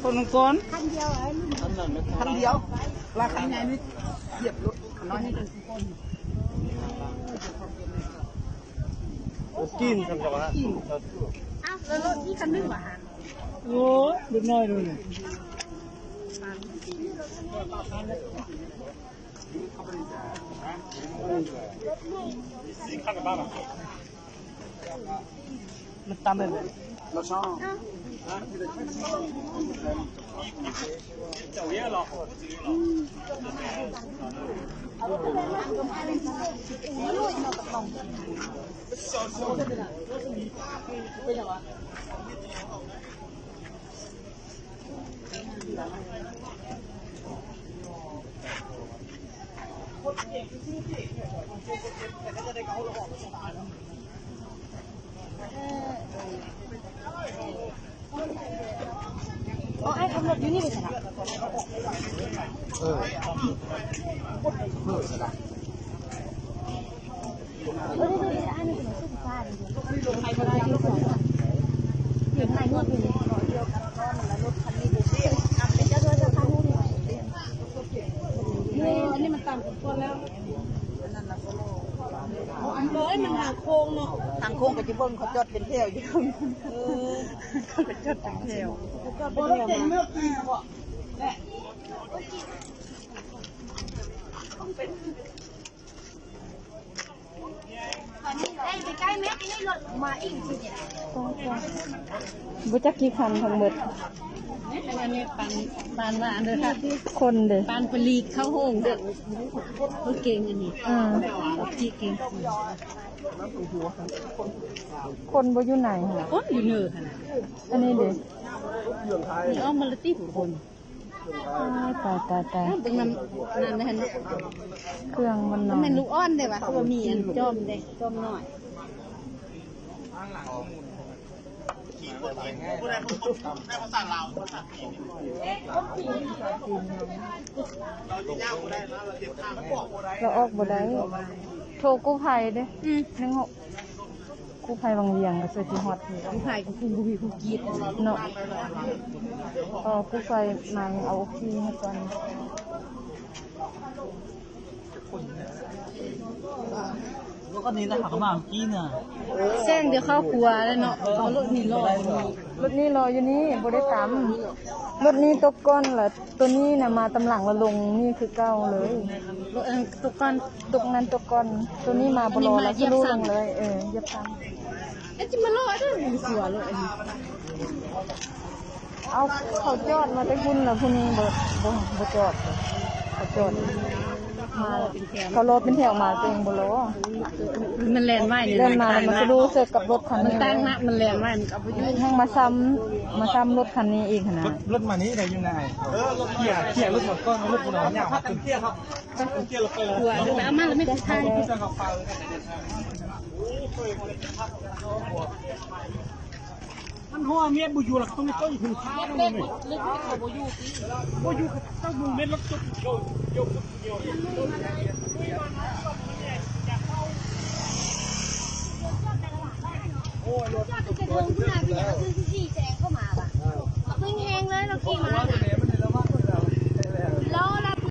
ຄົນໜຶ່ງຄົນ ຄັນດຽວ ຄັນດຽວ ລະຄັນໃຫຍ່ນີ້ຢຽບລົດຄັນນ້ອຍໃຫ້ ໂອ້ ກິນຊັ້ນກໍວ່າ ອ້າວ ແລ້ວລົດອີກຄັນໜຶ່ງຫວາຫັ້ນ? ໂອ້ຍ ເດັກນ້ອຍໂດນນີ້ ມັນຕຳແບບໃດ? ເອີ ເອີ ສະດາ ອັນນີ້ມັນຕຳສົມຄວນແລ້ວ ອັນນັ້ນນະ ໂອ້ຍ ມັນທາງໂຄ້ງເນາະ ທາງໂຄ້ງກໍຊິເບິ່ງເຂົາຈອດເປັນແຖວຢູ່ ເອີ ເຂົາຈອດເປັນແຖວ ເຂົາຈອດເປັນແຖວ ບໍ່ຈັກກີ່ຄັນທັງໝົດ ອັນນີ້ປານ ປານວ່າອັນເດີ ຄົນເດ້ ປານປະຫຼີກເຂົ້າໂຮງເດີ ເຂົາເກັ່ງອັນນີ້ ເອີ ເຂົາເກັ່ງ ຄົນບໍ່ຢູ່ໃນຫັ້ນ ຄົນຢູ່ເນີຫັ້ນ ອັນນີ້ເດ້ ນີ້ອອກມາລະຕິຄົນ ຕາຍ ຕາຍ ຕາຍ ຕາຍ ເບິ່ງນຳນັ້ນແມ່ນ ເຄື່ອງມັນນ້ອຍ ແມ່ນລູກອ່ອນເດ້ຫວາ ຄືວ່າມີອັນຈອມເດ້ ຈອມນ້ອຍ ລາວອອກບໍ່ໄດ້ ໂທກູ້ໄພເດ້ ອືມ ໜຶ່ງຫົກ ກູ້ໄພວັງວຽງກໍຊ່ວຍຊິຮອດຢູ່ ກູ້ໄພກໍຄົງບໍ່ມີຜູ້ກຣີດເນາະ ເອີ ກູ້ໄພມາເອົາອົກຊີໃຫ້ກ່ອນ ລົດຄັນນີ້ນະ ຫາກະມາກີ້ນະ ແຊງດຽວເຂົ້າຄົວແລ້ວເນາະ ເອົາລົດນີ້ລໍ ລົດນີ້ລໍຢູ່ນີ້ ບໍ່ໄດ້ຕຳ ລົດນີ້ຕົກກ່ອນ ລະໂຕນີ້ນະມາຕາມຫຼັງ ລະລົງນີ້ຄືເກົ່າເລີຍ ຕົກກ່ອນ ຕົກນັ້ນຕົກກ່ອນ ໂຕນີ້ມາບໍ່ລໍ ລະສະຫຼຸລົງເລີຍ ເອີ ຢຽບຕາມ ແລ້ວຊິມາລໍເດີ ມີຕົວໂລດອັນນີ້ ເອົາ ເຂົາຈອດມາແຕ່ພຸ້ນ ແລ້ວຜູ້ນີ້ບໍ່ ບໍ່ ບໍ່ຈອດ ເຂົາຈອດມາ ເຂົາລໍເປັນແຖວມາ ຕົວເອງບໍ່ລໍ ມັນແລ່ນໄວນີ້ ແລ່ນມາ ແລ້ວມັນສະດຸເຊິ່ກັບລົດຄັນນີ້ ມັນຕັ້ງນະ ມັນແລ່ນໄວ ມັນກໍບໍ່ຢູ່ ຍັງມາຊ້ຳ ມາຊ້ຳລົດຄັນນີ້ອີກຫັ້ນນະ ລົດ ລົດມານີ້ໄດ້ຢູ່ນາຍ ເອີ ເຄຍ ເຄຍລົດກ່ອນ ລົດບໍ່ເອົາຍາວ ຕົວເອົາມາແລ້ວແມ່ນທາງ ມັນຫົວເມຍບໍ່ຢູ່ລະ ຕ້ອງໄປເບິ່ງ ເຂົາບໍ່ຢູ່ຕິ ບໍ່ຢູ່ ຕ້ອງເບິ່ງແມ່ນລົດຈົກ ໂຍ ໂຍ ໂຍ